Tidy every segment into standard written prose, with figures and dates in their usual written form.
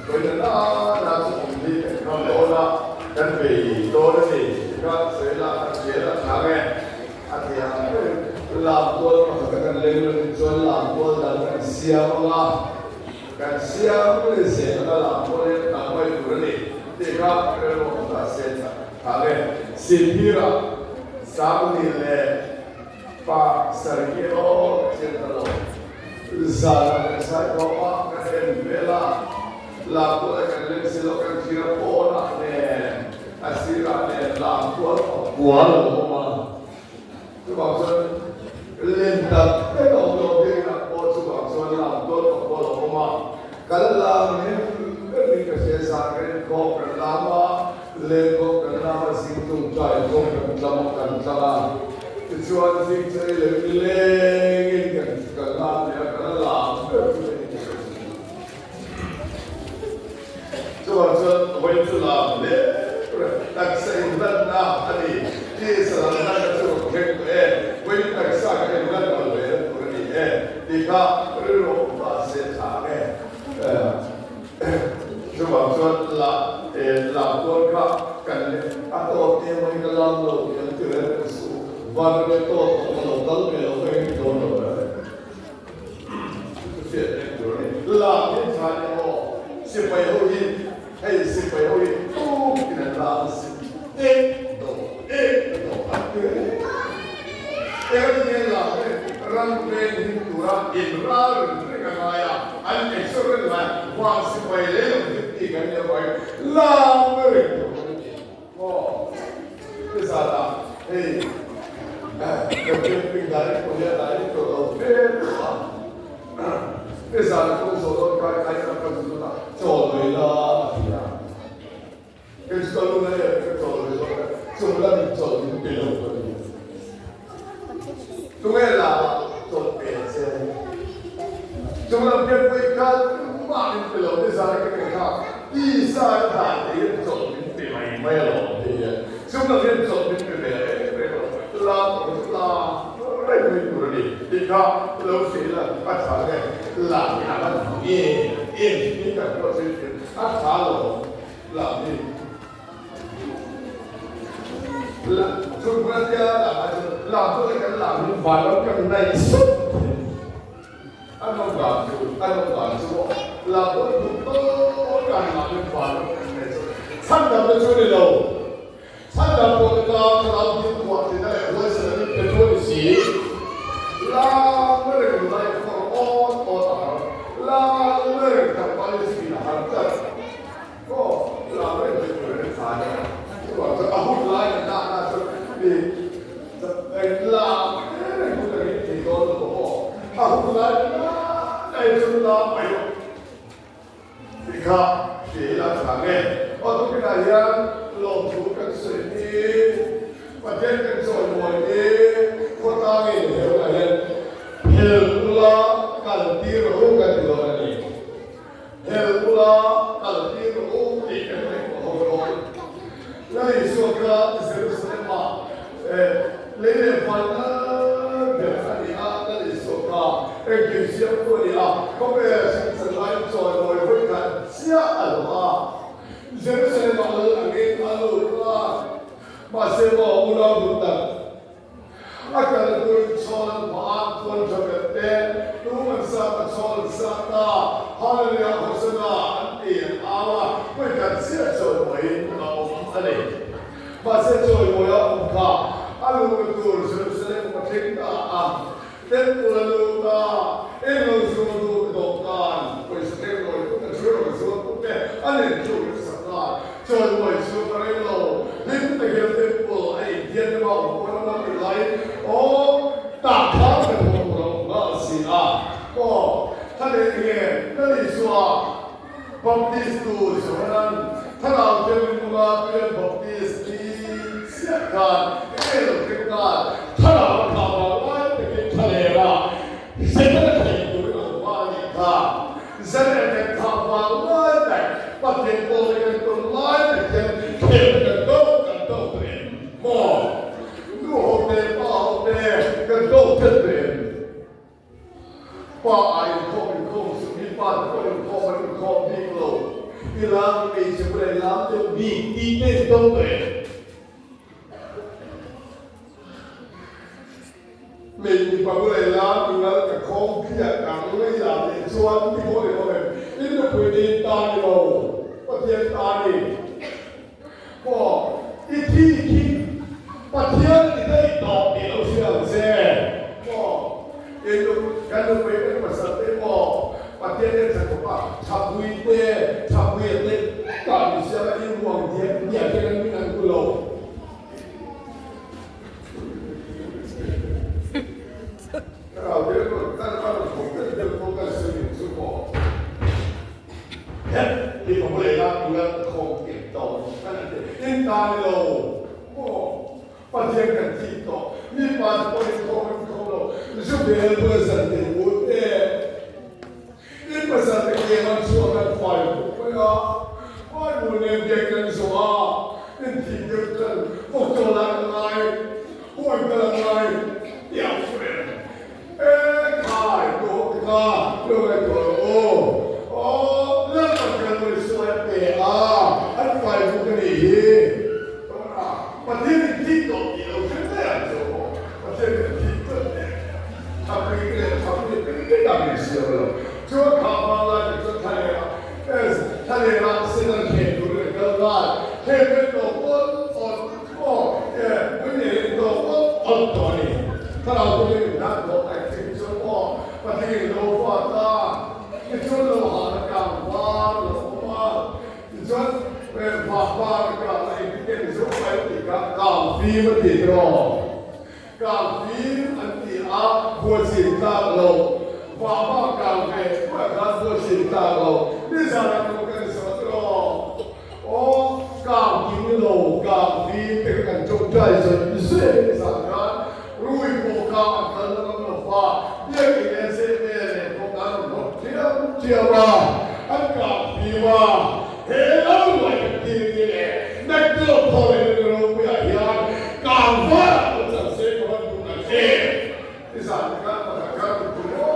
Vawiin na na chu awm hi kan kham dawn a, kan bei dawn a ni tih kha sawi la kan hria la tha nge? A ti ang ber lam tual pakhat a kan leng lo nih chuan lam tual dang kan siam ang a, kan siam leh zel ang a lam tual hi a tam mai tur a ni tih kha rilru a awm ta se tha nge? Sihphirah Sanghnih leh Pa sarih erawh chian ta lo. Zanah kan sai khawm a, kan en vel a, lamtual a kan leng si lo, kan thlir a pawnah nen, a sirah nen lamtual a kual a lo awm a. Chuvang chuan len tak tak a awm lo, biakinah pawh chuvang chuan lamtual a kual a awm a. Kan lam hnem ber in ka hria, zan kan inkhawm kan lam a, Lengkawm kan lam a, zingtung tlai kawm kan tlam a, kan tlang a. Tichuan zing chei leh nilengin kan kan lam leh a, kan lam ber chu ka ni tih ka hria. Chuvang chuan vawi chu lam hle ber taksa inhlanna a ni. Tisa lam hlanna chu ka thleng tawh e, vawi taksa ka inhlan lo ve na tur a ni e tih kha rilru awm ta se tha ang e. Chuvang chuan la lam tual kha kan leh a tawt em mai ka lam lo tih an ti reng reng suh. Van ram e tawt tawh ka lo kal ve lo ka eng dawn lo reng. Chu chu hriat reng tur a ni. Lam hi tha ni aw. Sipai ho hi hei sipai ho hi tuk in an lam a sin. Ek do ek do an ti reng. Eng nge lam reng ram veng him tura inral reng reng a ngai a, an eichawr reng lai vang sipai lei ang him tih kan nia vangin lam reng tur kan ni maw? Nizanah hei kan camping dahin pawh hian a in tawh lo hle tawh a, nizanah kawng zawh dawn kai kai ka kal chu chutah chaw mai la a ti a. Kei chu ka lu na em ka chawl ve zawk e, chung lam in chawl min pe lo ka ti. Tunge la chawl pe che? Chung lam hian pawh i kal tumah min pe lo nizan ka ke kha tisa ka dan te hian chawl min pe mai mai alawm hei hian chung lam hian chawl min pe ve reng reng lo lam awm chu la reng mai tur a ni tih kha lo hrilh ila a tha nge la a van em em tih kan pawh chu a tha lo. Lam hi la chhun hmun a tia lam ai chuan lam chu leh kan lam hi van lam kan naih sup thei a nawm dan chu a nawm dan chu maw lam pawh duh tawk kan lam hi van lam kan naih sup chhan dam na chu ni lo chhan dam pawh ni ta thlarau hming kuah thin a leh huaisen an inpe chu a ni si lam reng lai khawr awt awt a har lam reng tlangval hi zin a har tlat. Aw, lam reng reng tur an tha nia. Chuvang chuan a hun lai kan dah na chu i lam reng reng hun ang in thei dawn lo maw? A hun lai kan dah na hi chu lam mai rawh tih kha hria ila tha nge. Aw tukinah hian lawmthu kan sawi ni, Pathian kan chawimawi ni, khawtlangin he hunah hian hel ula kal tir rawh u kan ti dawn a ni. Hel bula kal tir rawh u tih kan ngaihtuah ho dawn. Lal Isua kha Jerusalem-ah lei leh van nal ber a ni a, Lal Isua kha engkim siamtu a ni a, khawvel hringchan laiin chawimawi vawi khat chiah a lo a. Jerusalem-ah lal angin a lut a, mahse maw unau duh tak, A kal turin chhawl an hma a, puan tha ber te, tum an sat a, chhawl an sat a, Hallelujah, Hosanna an ti an au a, hmui khat chiah chawimawiin a awm a ni. Mahse chawimawi a awm kha a luhna tur Jerusalem a thleng ta a, Temple a lut a, englo zual lut a dawhkan, pawisa thleng lawi put a chhur rawn zual put te a nen chu in sak a, Chawimawi chu ka rei lo, hlim takin temple a inhian deuh a awm pawn a lam rih laiin aw tah khan ka thawh tur a awm nghal si a, aw tha leh nge Lal Isua Baptist tu Johanan Thlarau Thianghlim hmanga Tuian Baptist ni chiah khan enge lo thleng nghal Thlarau a thlah vang lai takin tha leh a Setana theih turin a awm nghal a nih kha. Zan kan thah vang lai tak, Pathian pawlna kan tawn lai tak hian khelna kan do kan do ta em maw? Nu ho te, pa ho te kan do tlat ta em? Pa a inkhawm inkhawm suh hi pa. Mipa te pawh inkhawm an inkhawm bik lo. I lam hmeichhe bulah i lam deuh bik tih te in tawng tawh em? Hmei mipa bulah i lam i ngal ka khawm phiah kang i lam leh chuan ti pawh ni awm em? In nupui te in ta ni lo, Pathian ta ni. Maw i thi khi Pathian i daih tawh tih lo hria ang che. Maw i nu kan nupui kan pasal te maw Pathian hian tha khawp a, thapui te thapuia te kah ni siam a i ruang diak diak hian an min an hmu lo. Thlarau te rawn kan a rawn thawk deuh deuh pawh kan sawi ning chu maw. Hep hi ka hmu leh la tuna ka khawm kep tawh kan han ti. In ta ni lo maw? Pathian kan thih tawh. Mi pa te pawh in khawm in khawm lo. Zu bel bula zan te ut e. In pasal te kiang an chhuak an fai buk mai a. Fai bu nen biak kan zawh a. In thih deuh tan vawk chaw lai ka ngai, huai kal a ngai tiang friend. E khai tawh te kha lo ngaihtuah rawh aw. Aw Lalpan kan rawn sawi a pe a, an fai buk a nih hi. Tawna Pathian in thik tawh tih lo hre mai ang chu aw. Pathian in thik tlat teh. Thapui te leh thapui te te tak in siam lo. Chuan kha hma lai te chuan thlalera thlalera sedan khen turin an kal nghal. Khen ve tawh pawn awn Aw, e, pui nei in tawk awt awt tawh a ni. Thlarau te hi min han thawh taih thin chuan aw, Pathian lo fa ta, tichuan lo hah na kang var lo awm a, tichuan vah var a kang a engtin nge Mizo pai a tih kha kang fim a ti tiraw? Kang fim an ti a, buaichin tlak lo, vah vah kang ve thuai khan buaichin tlak lo, nizan ah kan kan zawh tiraw? Aw, kang kim lo, kang fim te kha kan tawngtai zawih zawih a ni zan khan rui pawh kha an kal na ngam lo va, biakin NZA leh pawh kan rawn rawt thiam thiam a, an kang fim a, he lo ruai kan tir ni leh naktuk thaw leh na ropuiah hian kang varah pawh chan se ka van duh tak em. Nizan te khan pakhat khan rawn ti maw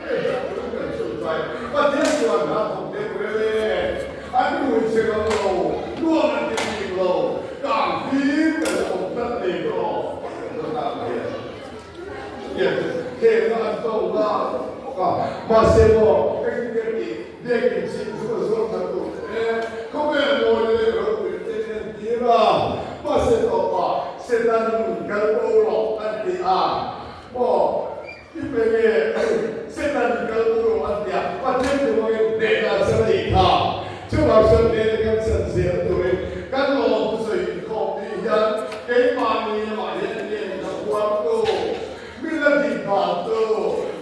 em tak chu kan chhunchai Pathian chuan hna thawk deuh rel e, an rui che ngam lo, nuam an ti bik lo, kang fim kan la awm tlat nei tawh kan la tak mai a. Chutiang chu thlemna an to nghal bawk a, mahse maw engtin nge tih biakin chhim chu a zuar khat tur e, khawvel mawi leh ropui te en tir a, mahse tawpah Setan kal bo rawh an ti a, maw i pe nge Setan kal bo rawh an ti a, Pathian thu hmangin hnehna a chan a nih kha. Chuvang chuan hnehna kan chan zel turin kan lawm thusawi inkhawm ni hian keimahni lamah hian ngen ka huamtu, min la tih bantu,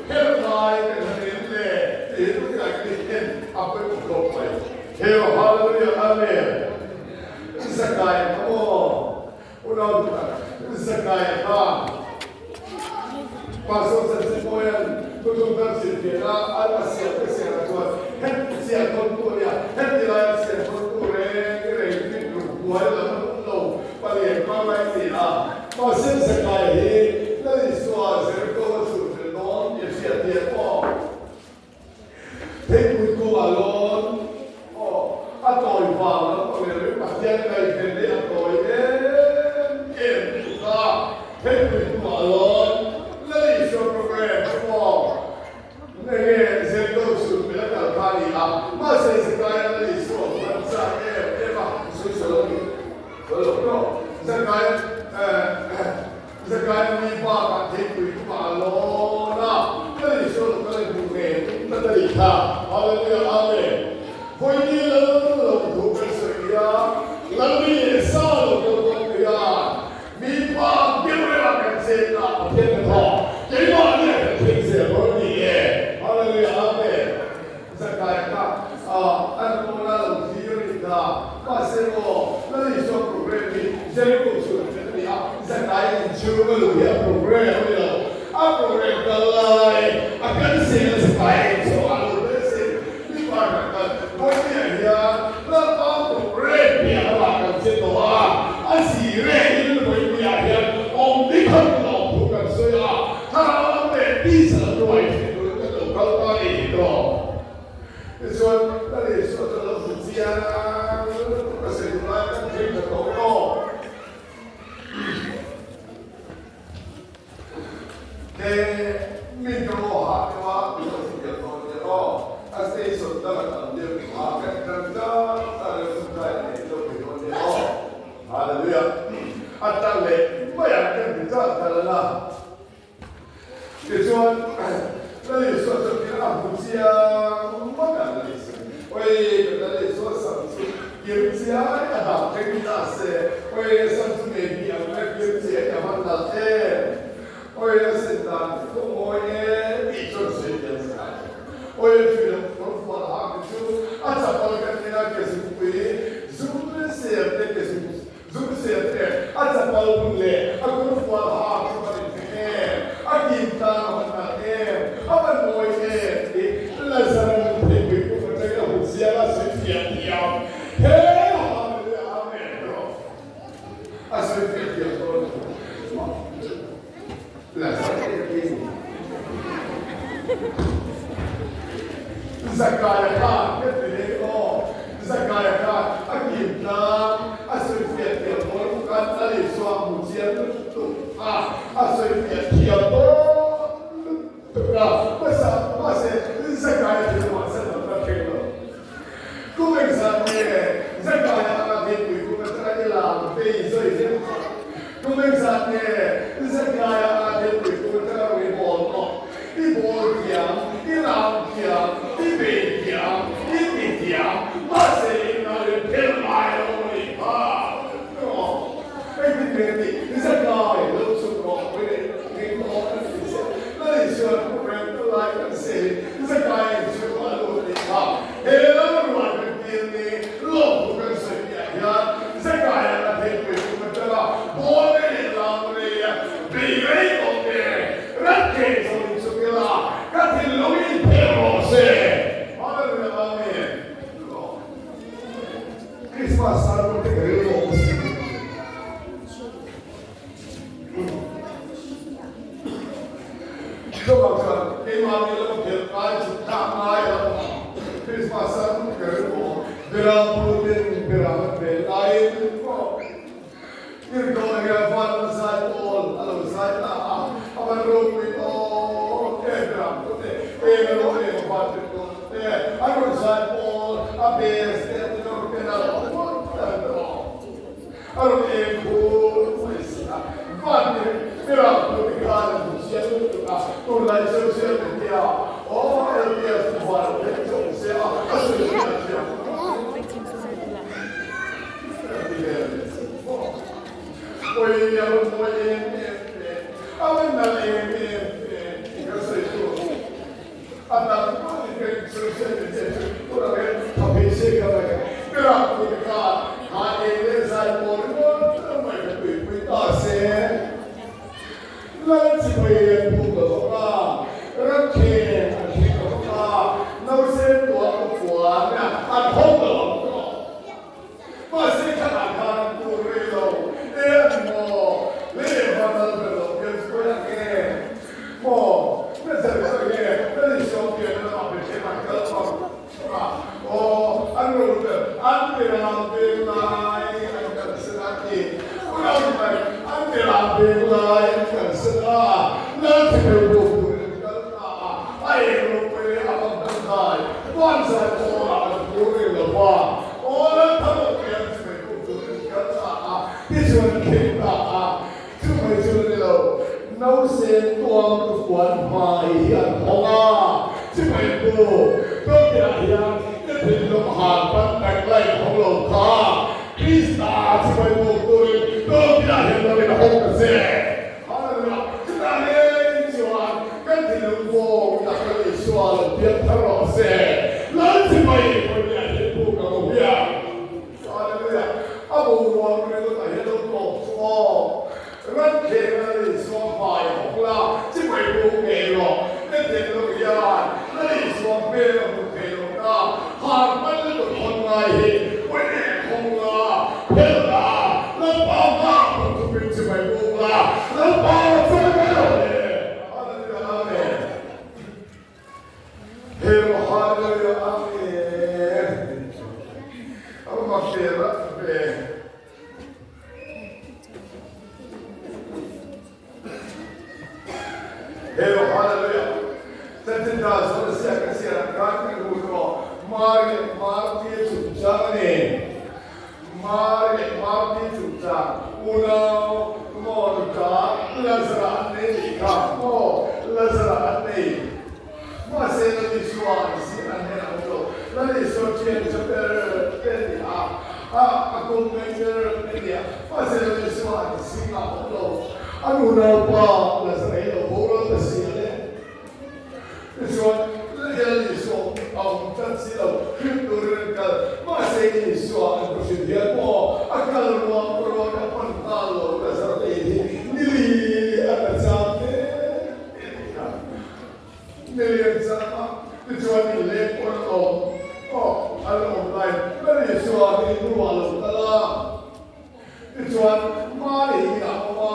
helai kan han en le tih hi tunah kan inhen a pawimawh khawp mai. Heo Hallelujah Amen. Zakai kha maw? Unau duhtak, Zakai kha Pastor Chanchinmawia'n thuthung kan zirtirna a a siam te siamah chuan heti chiah thawntu a nia, heti laia siam thawntu reng reng bik lung hnuai lam an awm lo, palian hmang lai a ni a. Mahse Zakai hi Lal Isua Jericho a chhunhrilh dawn tih a hriat hian aw. Theipui kawngah lawn aw a tawi vang lam pang leh ring Pathian ngaihven leh a tawi em em tuk a, theipui kawngah lawn Lal Isua program chu maw nge Zendo chhun hmel a kal kha a ni a, mahse Zakaia Lal Isua hman chak em em a, sawi sawi lo ni sawi lo tawh Zakaia eh. Zakaia mi bakah theipui kawngah a lawn a, ka Isua lo kal i hmuh ve tum tlat a nih kha. Hallelujah Amen. Vawiini lal lo thu kan sawi nia, Lalmi leh sa lo kal dawn mai a, mi bak deuh reuh ah kan chet a, Pathian ka thawk, keimahni ah kan thleng zel dawn a ni e. Hallelujah Amen. Zakaia kha an lawn a lo thlir a nih kha. Mahse maw, Lal Isua program hi Jericho chhun a ni a, Zakaia inchhung a luh hi a program a ni lo. A program kal lai a cancel a Zakaia inchhung a lo tel sin. Mi par khat kal Bawihtea hian. Lal Isua chuan khin a hmu chiang ngawt a, Lal Isua in, Oi, ka Lal Isua sam chu kir chiai a dah thleng ta se, oi, a sam chu ngei bi ang a kir chiai a hman nalh em, oi, a sin dan chu ka mawi em tih chuan sawi thiam sa a ni. Oi, a tui loh kawr fual hak te chu a chapal kan en a, ke zungpui zum ser te ke zum Zum ser te, a chapal bun leh a kawr fual hak chu van inhmeh em, a kim tlang a van nalh em, a van mawi em tih Lazara nun theihpui pawh atangin a hun ziang a sawi fiah thiam. He Hallelujah Amen erawh a sawi fiah thiam dawn lo. Lazara te hi Zakaia khan ka ti leh aw, Zakaia khan a kim tlang a sawi fiah thiam dawn bawk a, a lei chhuak hmu chiang lutuk a, a sawi fiah thiam dawn lutuk a, hmasa mahse Zakaia chu mahse a dang thleng lo. Kum engzat nge Zakaia anga thingpui kum atanga i lam vei zawi zeuh kha? Kum engzat nge Zakaia anga thingpui kum atanga rawn i bawl tawh? I bawl thiam, i lam thiam, i bei thiam, i ti thiam, mahse i nalin phel ngai lo a nih kha. Engtin nge tih Zakai lo chhuk rawh pawhin eng awm a ti che. Lal Isuan pu reng ta lai kan selin Zakai in chhuk a lut a nih kha. He lam rual kan tir ni lawmthu kan sawi piah hian Zakai a la theihpui kum atanga bawl rei leh lam rei a bei rei tawh te rat thei zo in chhuk ila ka thinlung in phel rawh se. Hallelujah Amen. Christmas sermon te ka ril tawh si. Chuvang chuan keimahni lama phelh ngai chu tlak ngai a lo awm. Christmas sermon te ka ril tawh Berampu ten beram an vel laiin Tirhkoh hian van a zai pawl a lo zai ta a, a van ropui tawk e Berampu te eng a lo em a van tirhkoh te an rawn zai pawl a bes te a ti nawr ten a lo ngawt a rawh a rawn eng khur mai si a, van Berampu te khan an hmu chiang lutuk a, tunlai social media aw LPS mobile phei chu awm se a, a sawi chiang thiam. Mahse thlanah khan tur rei lo e a ni maw? Lei leh van lal ber lo pian sawi ang e maw? Na zer zer nge na ni sawm pian na lamah Bethlehem an kal phang a, aw an ro ber an beram veng lai an kalsan a ti. Unau mai an beram veng lai an kalsan a, lal thiheu bo turin an kal ta a, a eng ropui leh a bang dangdai van zai pawlah an tur rei lo va. Aw Lalthalo pian chu mai pawh chu an kal ta a, tichuan an thleng ta a, chu mai chu a ni lo, nausen tuam tufuan hmai hi an hawng a, chu mai chu Tawkirah hian i thinlung han pan tak lain hawng lo kha, Krista chu mai pawh turin Tawkirah hian lo in hawng ta che. Hallelujah! Chutah reng chuan kan thinlung vawng tak kan Isua lo piang thar rawh se. Lal chibai Pawlhniah hian puk ang u hian. Hallelujah! A boruak ringawtah hian lo tawp chu aw. Ran kheng a Lal Isua hmai hawk la, chibai puk ngei rawh. I thinlung hian Lal Isua hmel a hmuh theih loh na, har hman lutuk hawn ngai hi Pawlhniah hawng la, phel la, Lalpa nghak phawt chu min chibai buk la, Lalpa chawi mai rawh le. Hallelujah Amen. Hero Hallelujah Amen. Ama hmel a ve. Hero Hallelujah. Chanchin tha zawn a siak a siar khan kan hmu tawh. Mari leh Marthi chungchang a ni. Mari leh Marthi chungchang unau maw nuta Lazara an nei nih kha maw Lazara an nei. Isua an si an hnen a awm lo. Lal Isua thian tha ber te a ni a, a a kum ngaih ber te a ni a, mahse Lal Isua an zingah a awm lo. An unaupa Lazarei lo boral ta si a le. Tichuan, Lal Isua a awm tlat si lo, hrilh turin an kal. Mahse Isua an va hrilh hian maw a kal ruang ruang a pan nghal lo, Lazarei hi nili a la chang hle a ni a. Nilian chang a, tichuan in leng pawh an awm, aw, an awm laiin Lal Isua hi hnuah a lo kal a. Tichuan, Mari hi a awm a,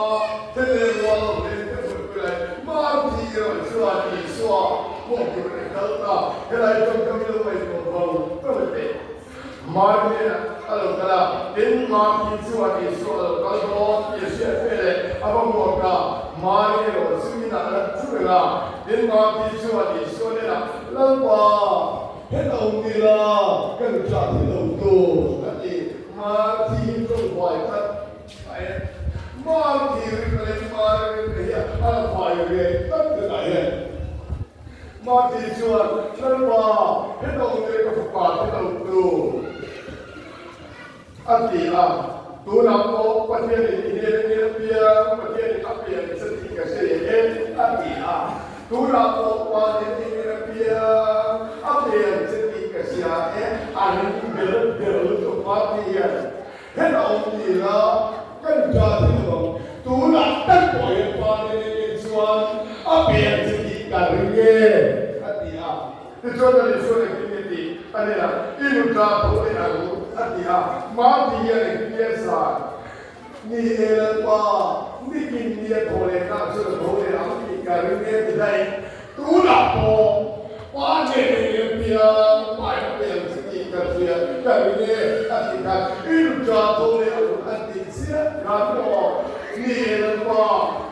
thil leh rual lo leng te hmunpui lai Marthi erawh chuan Isua hmuh tur a kal ta. Helai tawngkam hi lo ngaihtuah vang vang teh. Mari hnenah a lo kal a, tin, Marthi chuan Isua a lo kal dawn tih a hriat veleh a va hmuak a, Mari erawh chu inah a la thu reng a. Tin, Marthi chuan Isua hnenah, Lalpa, heta awm ila ka nuṭah thi lo tur, a ti. Marthi hi tlawmhuai tlat a e. Marthi rinna leh Mari rinna hi a la fai riai tlat tlat ah hian Marthi chuan, Lalpa, heta awm te ka fapa te lo tu a ti a. Tunah pawh Pathianin i hnen a nel piang, Pathianin a pian che tih ka hre leh e a ti a. Tunah pawh pa nen i nel piang, a pian che tih ka hria e, a ring ber ber lutuk Marthi hian heta awm ni la kan ta thil lo ang. Tunah tak pawh hian pa nen i nel chuan a pian che tih ka ring e a ti a. Tichuan a Isuan engtin nge tih a ni a, I nuta tho leh ang a ti a, Marthi hian engtin nge a zan? Ni e Lalpa, nikin ni a tho leh nah chuan a tho leh ang tih ka ring e ti daih. Tunah pawh pa hneh leh lem piang pa in pel che tih ka hria ka ring e a ti khan, I nuta tho leh ang a ti chiah khan maw? Ni e Lalpa,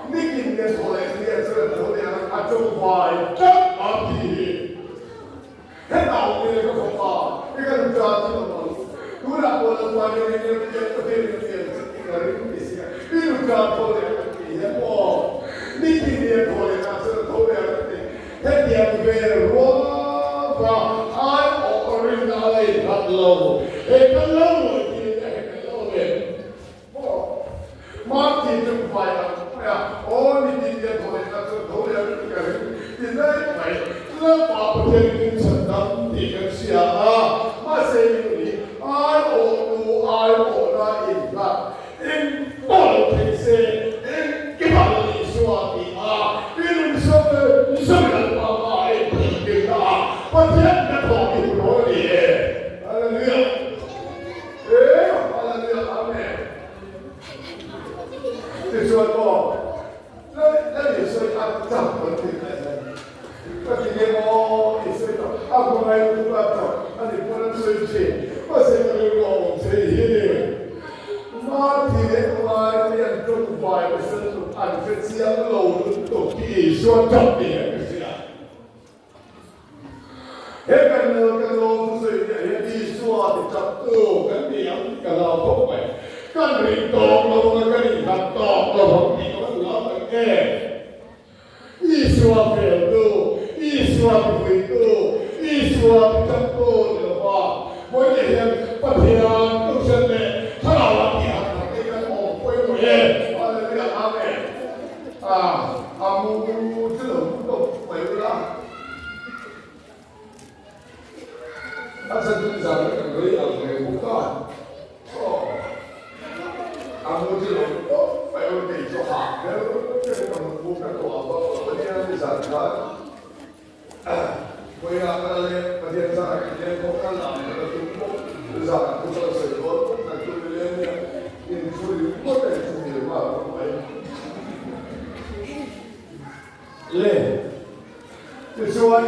nikin ni a tho leh hria chuan a tho leh ang a tawngvai tlat Marthi hi. Hetah awm ila ka fapa, i ka nuta chu ka hmang. Tunah pawh Lalpa nen hian ilo pian ka hriat in pian chu tih ka ring ti si a, i nuta tho leh ang tih hian maw? Nikin ni a tho leh nah chuan a tho leh ang a ti. Hetiang ve ruava ai awh rinna a la innghat lo. He kan lo ruai tir te he kan lo lem. Maw? Marty chu vai ang mai a, aw ni tin te thaw leh na chuan tho leh ang ka ring ti daih mai. Lalpa Pathian in chhan dam tih kan hria a, mahse in ni ai awh tu ai awh na in hlat eng pawh lo thei se engkim ah Lal Isua a ti a, in in sawm leh sawm in Lalpa hma a in thih tir ta a, Pathian hnathawh i hmu dawn a ni e. Hallelujah. E Hallelujah Amen. Tichuan maw Lal Isua hi a chak kan tih lai hian ka ti nge maw Isua hi a hmangaih lutuk a chak a ni pawn an sawi thin. Mahse ka rilru a awm che hi ni. Marthi leh Mari an tawngvai nasa lutuk an hre chiang lo lutuk hi Isua chak tih hian ka hria. He kan lal kan lawm thusawi te hian Isua ti chaktu kan ni ang tih ka hlau khawp mai. Kan ring tawk lo anga kan innghat tawk lo ang tih ka van hlau tak em. Isua feltu, Isua ti puitu, Isua ti chaktu ni lo va, vawiin hian Pathian Kohhran leh Thlarau ah tih han tak te kan awm pawimawh e. Hallelujah Amen. A, a mu chu lo mu tawp mai ula. A chan chu nizan ah kan rei ang reng bawk a. Aw, a mu chu lo mu tawp mai ula, kei chu hah ber ber ka mu bawk a tawh ang bawk lo ania nizan khan. Vawiinah ka la leng, Pathian zan ah kan leng bawk a, lam ka la tum bawk, zan ah thu ka la sawi dawn bawk, kan tum i leng nia, in thu ringawt a in thu hmel nghal bawk mai. Le, tichuan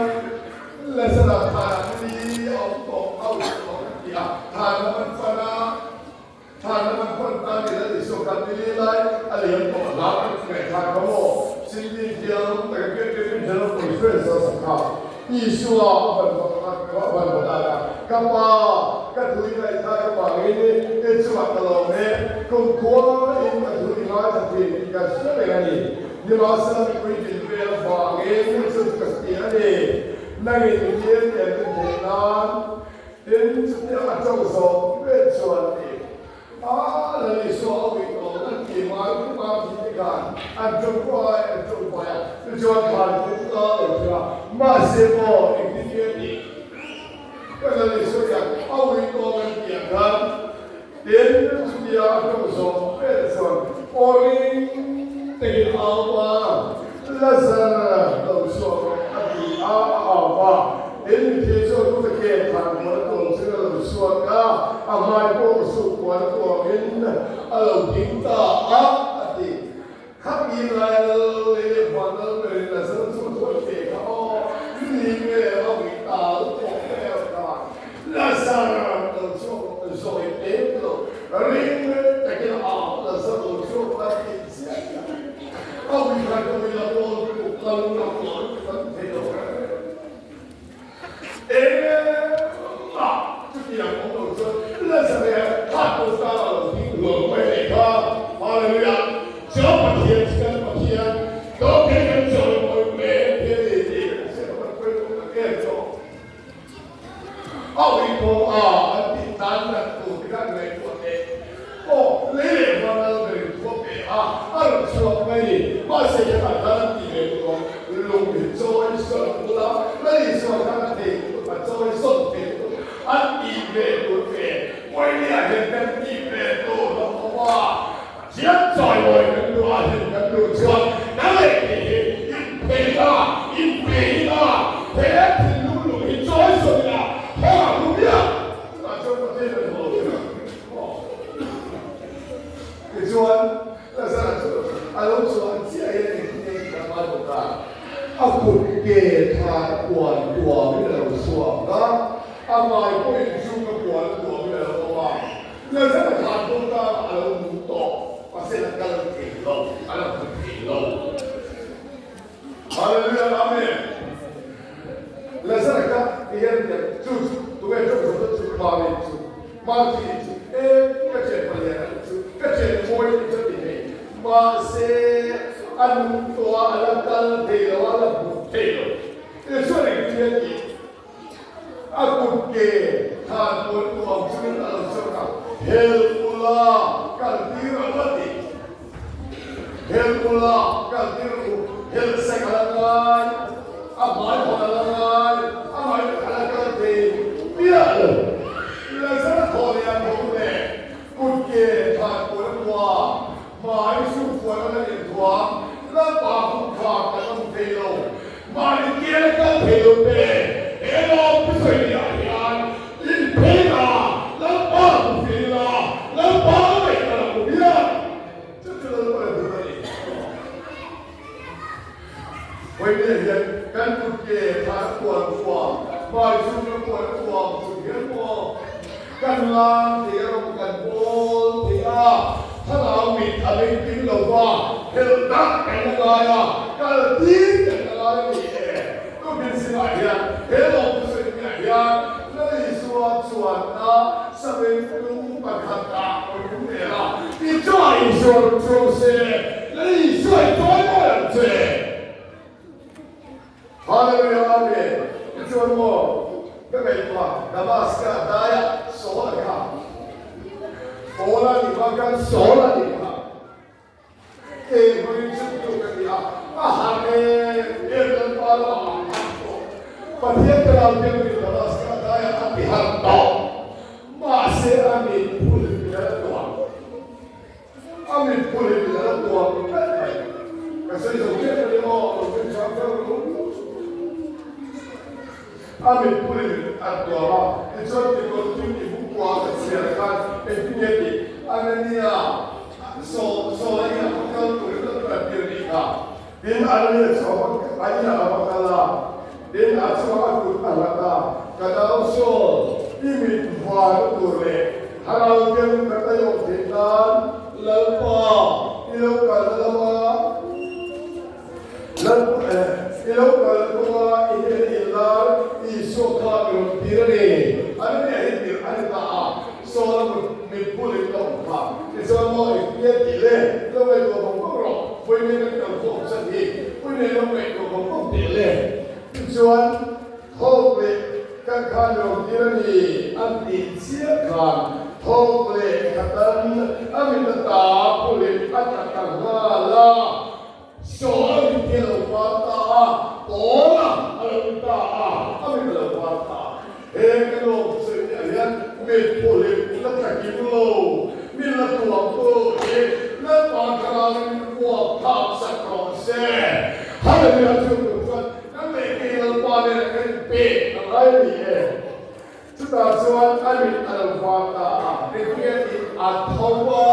Lazara thanah ni a awm tawh a awm tawh ka ti a, than lam an fan a, Thlan lam an pan ta ni Lal Isua khan ni li lai a liam tawh a hla kan ngaihthlak kha maw? Cindy thiam tak a Kevin General Conference a sak kha Isua a van vak a van va dan a, Ka pa, ka thu i ngaihthlak avangin i chungah ka lawm e, kumkhua in ka thu i ngaithla thin tih ka hre reng a ni. Nimahsela mipui din vel avangin chu ka ti a ni. Nangin i hmel lian ka theih nan tin chutiang a cho zawk vel chuan a ti. A Lal Isua a uih tawh an ti mai mai a thi te khan an tawngpai an tawngpai a, tichuan khan kawngka a lo thleng a, mahse maw engtin nge a tih? Ka Lal Isua hian a uih tawh an tih ang khan tin chutia a tawng zawk vel chuan aw ring takin a au a, Lazar lo chhuak rawh a ti a, a au a. Tin mithi chu a kut a ke than kual a tuam chuan a lo chhuak a, a hmai pawh suk kual a tuamin a lo ding ta a, a ti. Khami lai lal leh huan lal berin Lazar chu a thuai ve kha aw, ni nge a ui tal pawh vel kha Lazar lo chhuak rawh zawi tlem lo ring takin a au Lazar lo chhuak rawh a ti chiah chiah. A ui khan ka ui la pawl tuk ka lu la pawl tuk an thei lo reng reng. Engmah chutiang awm lo chuan Lazareth kha kawngka a lo ding luang mai leh kha. Hallelujah! Chuan Pathian chu kan Pathian, Dawngthei kan chawimawi mek hi a ni tih kan hriat a pawi tawh tak em chu. A uipawm a an tih tan nat tur te khan ngaihtuah teh. Aw, lei leh van lal berin thu a pe a, a rawn chhuak mai ni. Mahse khan a khan an tih ve tur awm, lung hi chawi sawn a bul a, lei sawn khan a thei tur, a chawi sawn thei tur, an tih ve tur ve. Pawimawh hian kan tih ve tur a awm a. Pathian chawimawi kan duh a hlim kan duh chuan kan leh tih hi inphei ila, inpe ila, he thinlung lung hi chawi sawn ila, hawng a hmu miah. Chutah chuan Pathian a hmu lo thei ang. Tichuan, Lazara chu a lo chhuah chiah hian engtin nge tih kan ngai bawk a. A kut ke than puan tuamin a lo chhuak a, a hmai pawhin chung a puan tuamin a lo awm a. Lazara khan kawngka a lo nung tawh, mahse a kal thei lo, a la hmu thei lo. Hallelujah, Amen. Lazara kha ti hian a ti a, chu chu tunge tawng zawk chu Mari chu, Marthi chu, e ka thian palian a nih chu, ka thian mawi a nih chu a ti thei. Mahse a nung tawh a, a la kal thei lo, a la hmu thei lo. Tichuan engtin nge a tih? A kut ke than pawn nuam chungin a lo chhuak a, Hel ula kal tir ang a ti. Hel ula kal tir u, hel sek a la ngai, a hmai hawn a la ngai, a hmai a la kal thei miah lo. Lazara thaw leh a tho leh kut ke than pawn a nuam, hmai sumfuan a la inthuam, Lalpa kutkhar kan awm thei lo. Mahni kian a kal thei lo te, he lawm thusawi ni ah hian inphei la, Lalpa hmu fir ila, Lalpa ngaih ka la hmu hian chu chu Lalpa la dur a ni. Vawiin hian kan kut ke thar a kual khua, hmai chung a kual thuam chung hian maw kan lam thei a rawng kan bawl thei a, thlarau mit a leng kim lo va, helh tak kan la ngai a, kal tir kan la ngai a ni e. Tukin zingah hian he lawm thusawi hmiah hian Lal Isua chuanna savengtu pakhat ah rawn hmu leh a, i chungah Isua rawn chuang se, Lal Isua i chawi mawi ang che. Hallelujah Amen Tichuan maw ka ngaihtuah Damaska daiah Saul a kha Paula nih hma khan Saul a nih kha eng hmangin chhungtu ka ni a a harh em em Lalpa lamah a harh tawh Pathian ka lau piang in Damaska daiah a ti harh tawh mahse a mit phul in a la tuah. A mit phuhin a la tuam tlat mai. Ka sawi zo chiah ta ni aw, lo rin chang chang ru. A mit phuhin a tuam a, tichuan tikawt chu i bu kua ka chhiar khan engtin nge tih Anania saw saw a inah va kal turin a tran tir nih kha. Tin, Anania chu a va a inah a va kal a, tin a chungah a kut a hlat a, Ka nau Saul, i mit var tur leh thlarau thianghlim ka tai awm theih nan Lalpa i lo kalna lama Lalpa i lo kalna kawnga i hnena inlar Isua kha i rawn tir a ni. Anania hi tirh a ni ta a, Saul a mut mit bulin ka awm kha. Tichuan maw i hmel tih le lo ngaihtuah vawng vawng rawh, vawiin kan kal khawm chan hi, vawiin lo ngaihtuah vawng vawng teh le. Tichuan. Thawk leh kan khan lo tir a ni an tih chiah khan thawk leh khatan a mit ata phulit a tla ta nghal a. Saw a mit hi a lo var ta a, Paula a lo ni ta a, a mit a lo var ta a. He ka lawm sawi ni ah hian mit phulit la tla kim lo, mi la tuam tu hi Lalpa thlarau in uap thlak sak rawh se. Hallelujah chu tur chuan Kan leh kei Lalpa nen kan inpek a ngai a ni e. Chutah chuan a mit a lo var ta a, engtinge tih a tho a,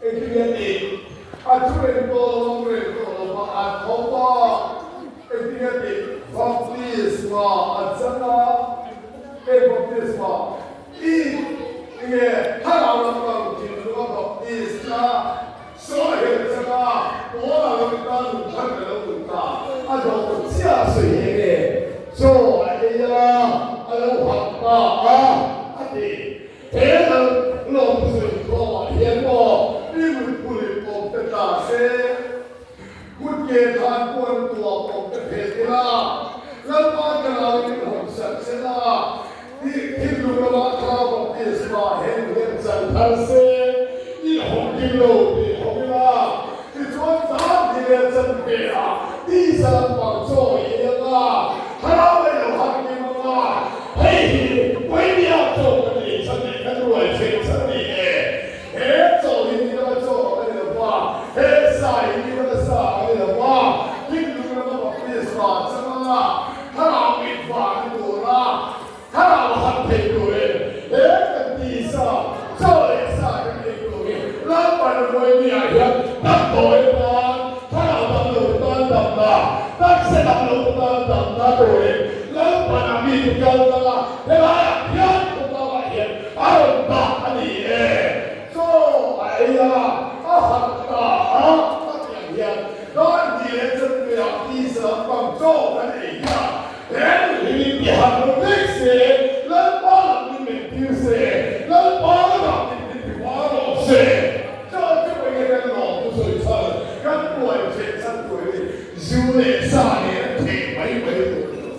engtinge tih a thu reng tawh lo, a mu reng tawh lo va, a tho a, engtinge tih baptisma a chang a, eng baptisma? I enge thlarau lampang thinlunga baptisma? Saw hian changa pawl a lo tan hun thar ka lo duh ta, a dawh chiah a sawi hi nge? Chaw a ei a, a lo hak ta a, a ti. He lal lawmsawi khawmah hian maw i mutphulit awm te tla se, kut ke than puan tuak awm te phelh ila, Lalpa thlarau in hawn sak se la, Thinlung lamah thlarau baptisma hen hian chan thar se, i hawng kim lo tih hawng ila, tichuan zan hi leh chan ve a, tisa lampang chaw i ei anga, thlarau leh lo han kim anga, hei hi Pawimia chaw kan ei chan leh kan ruai theih chan a ni e. He chaw hi ni lama chaw ang a ni lo va, he sa hi ni lama sa ang a ni lo va, thinlung lama baptisma chang anga, Thlarau mit vang tura thlarau han thei turin he kan tisa chaw leh sa kan ei tur hi Lalpan Vawinia hian damdawi atan thlarau damlo te tan damna, taksa damlo te tan damna turin Lalpan a mite kal tlang a, helaiah hian khawtlangah hian a rawn dah a ni e. Chaw a ei a, a harh ta a, a ti ang hian dan ti leh chawhmehah tisa lampang chaw kan ei hian he mihring ti harh lo vek se, Lalpa lam min mentir se, Lalpa lamah min min ti hma rawh se. Chaw chu enge kan lawm chu sawi chhan, kan buai cheh chhan tur hi zu leh sa nen a theh mai mai tur a ni lo.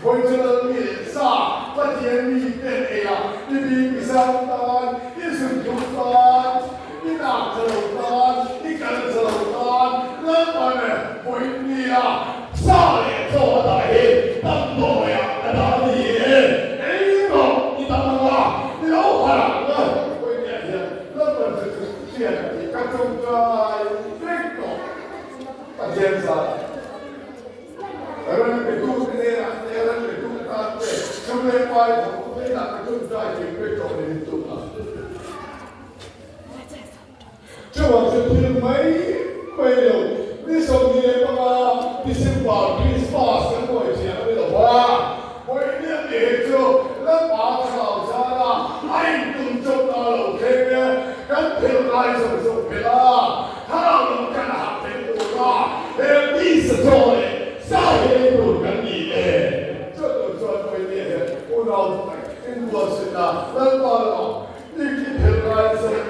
Vawi chu Lalmi leh sa Pathian mi ten ei a, i bik i zang tan, i zunthum tan, i nak tha lo tan, i kal tha lo tan, Lalpan vawi nia sa leh chaw a dah hi damdawiah a dah a ni e, ei rawh i dam anga i lo harh ang a, vawi nia hian Lalpan chu chu hriat a ti ka tawngtai vek tawh Pathian zat. Ran pe tu te hnenah te, ran pe tu tan te, sum leh pai thawk tu hnenah te chuan zai thei vek tawh ni min tum a. Chuvang chu thil mai mai lo, ni 25 December Christmas kan buai thiam a ni lo va, Vawinia tih hi chu Lalpa thlarau zara a intum chawp ta lo thleng e, kan phel ngai zawng zawng phel a, thlarau lam kan hah thei tur a, he tisa chaw leh sa hi ei tur kan ni e. Chuan tur chuan Vawinia hian unau pakhat inbuatsaih a, Lalpa lamah i ki phel ngai zawng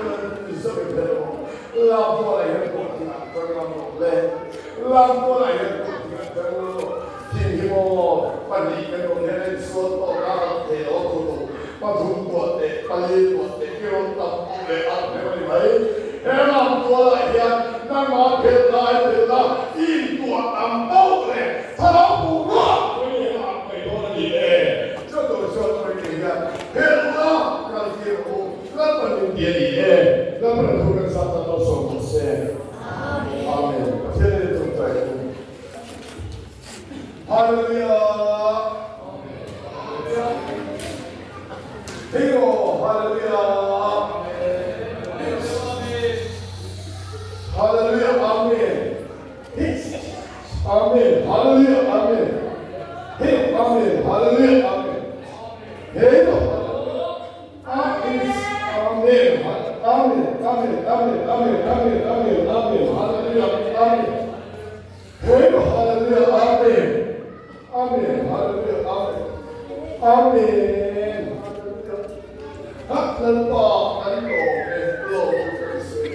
zawng i phel rawh, Lamtualah hian pawh thing an chang ngam lo le, Lamtualah hian pawh thing an chang ngam lo. Thing hi maw pahnih kan awm hian a insual tawk a, ram thei lo a thu pathum tuah teh, pali tuah teh, i rawn tam pawh leh a hmel a ni mai. He ram tualah hian nangmah phel lai phel la, i intuah tam pauh leh thlarau buh ruah pawh i eng ah mai dawn a ni e. Chuan tur chuan awih nei hian phel la kal tir rawh u, Lalpan min ti a ni e. Lalpan a thu kan zat tan malsawm rawh se. Amen. Pathian in a tawngtai a ni. Hallelujah. Hero, hallelujah. Hallelujah, amen. Amen, hallelujah, amen. Hey, amen, hallelujah, amen. Hero, amen, amen, amen, amen, amen, amen, amen, amen, hallelujah, amen. Hei Hallelujah Amen Amen Hallelujah Amen Amen Hallelujah Hak Lalpa kan lawm e lawm chu kan sawi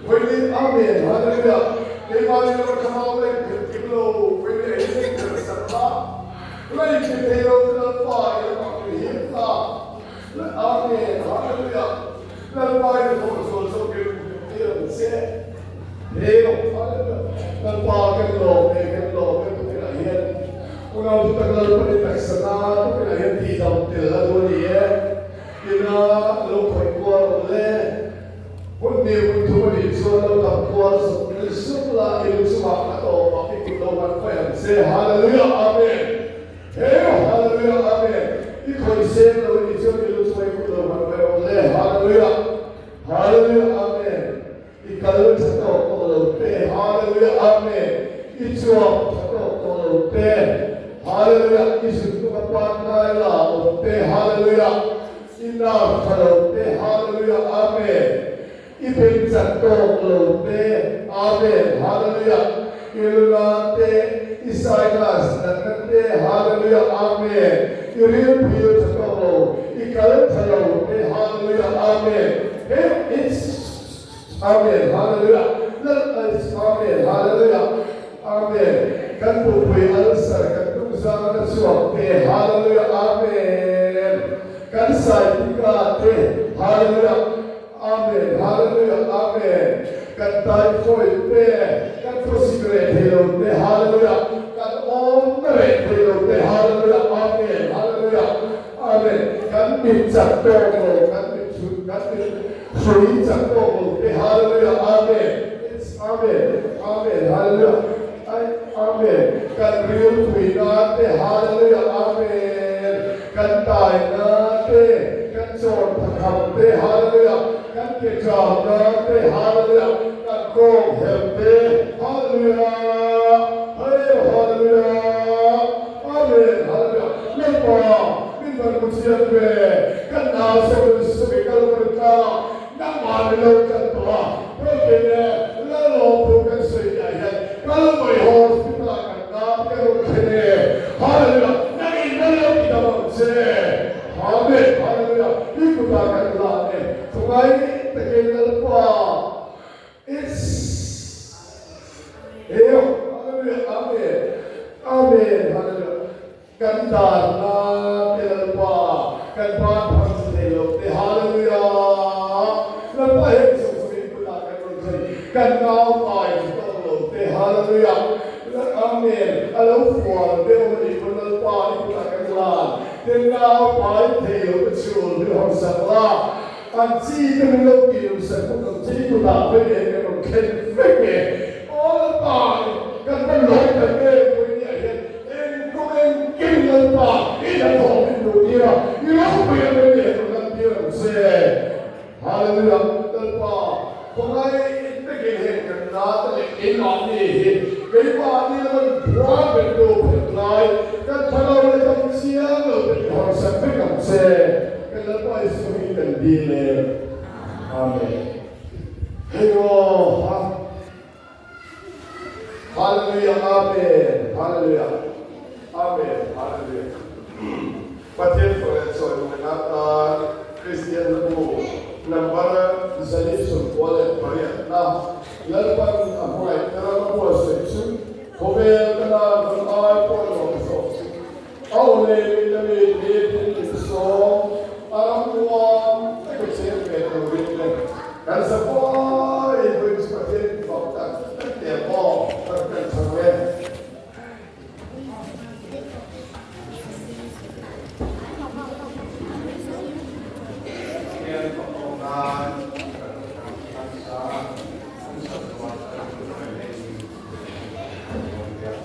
Vawiin Amen Hallelujah Keimahni ram thlamau leng phel kim lo Vawiin ei leng phel sak la. Lei ti thei lo te Lalpa i ram ah min him ta. Amen Hallelujah Lalpa i hnathawh zual zawk in min ang che. Hallelujah Lalpa kan lawm e kan lawm e tukinah hian unau chu tak Lalpa ni taksa na tukinah hian tihdam tel a duh a ni e. Ina lo khawih kual awm le. Hun hnih hun thum a nih chuan lo dam kual zuk zuk la i lu chungah a tawp ah i kut lo ngat fai ang che. Hallelujah Amen Heu Hallelujah Amen I khawih seng lo a nih chuan i lu chungah i kut lo ngat fai awm le. Hallelujah Hallelujah Amen I kal tha tawk tawh lo te. Hallelujah Amen I chuak tha tawk tawh lo te. Hallelujah I zun tum a pan ngai la awm te. Hallelujah I lak tha lo te, Hallelujah, Amen. I beng chat tawk lo te, Amen, Hallelujah. I luna te, i sinus natna te, Hallelujah, Amen. I rilphil tha tawk lo, i kal tha lo te, Hallelujah, Amen. He, it's, Amen, Hallelujah. Lal, it's, Amen, Hallelujah, Amen. Kan pupui ulcer kan hnungzang a chhuak te, Hallelujah, Amen. Kan saitika te, Hallelujah, Amen, Hallelujah, Amen. Kan typhoid te, kan khawsik reh thei lo te, Hallelujah, kan awmna reh thei lo te, Hallelujah, Amen, Hallelujah, Amen. Kan mit chak tawk lo, kan mit chhut, kan mit hrui chak tawk lo te, Hallelujah, Amen, It's Amen, Amen, Hallelujah, Amen. Kan rilpui na te, Hallelujah, Amen. Kan taina te, kan chawn thakham te, Hallelujah, kan ke chamna te, Hallelujah, kan kawng helh te, Hallelujah, Hey, Hallelujah, Amen, Hallelujah. Lalpa, min van hmu chiang ve, kan nau sawn sawi kal kan tlangah nangmah ni lo kan tawh a, Protein leh Lalawm thu kan sawi tih ah hian kal mai hospital ah kan nau te kan rawn thlen e. Hallelujah! Nang in la lo ti dam ang che. Amen! Hallelujah! I kutah kan lan e. Khawngai takin Lalpa It's Hallelujah! Amen! Amen! Hallelujah! Kan darna te Lalpa, kan ban phang chi thei lo te, Hallelujah! Lalpa heng zawng zawng in kutah kan rawn thlen, kan nau pai chu tawk lo te, Hallelujah! Amen! A lo fual deuh a nih pawn Lalpa i kutah kan lan te nau pai thei lo te chhul min hawn sak la, an chi te min lo tih luh sak bawk ang che, i kutah vek e kan rawn thlen vek e, Aw Lalpa, kan va lawm tak em Puinia hian. Eng kawng engkim Lalpa i hnathawh min duh tir a, i ropui ang em ni rawn lan tir ang che. Hallelujah! Lalpa, khawngaih takin heng kan nate leh keimahni hi keimahni lama phuar ber tu phelh lai kan thalo leh dam chiang lo te min hawnsak vek ang che. Kan Lalpa Isua hi kan dil e. Amen. Hei aw ha. Hallelujah Amen Hallelujah Amen Hallelujah Pathian fak leh chawimawi atan Kristian hlabu number 148 na Lalpan a hmangaih na ram a buatsaih chu khawvel ka nan ram ai pawh nuam zawk chu a aw leh min a mi nitin min sawm a ram nuam taka cheng ve turin le kan zapai in chu Pathian fak tak tak teh maw kan kan chhang e. Pathian fak awk nan kan kan sa kan sak rual kan hruai leh in kan lawm viau.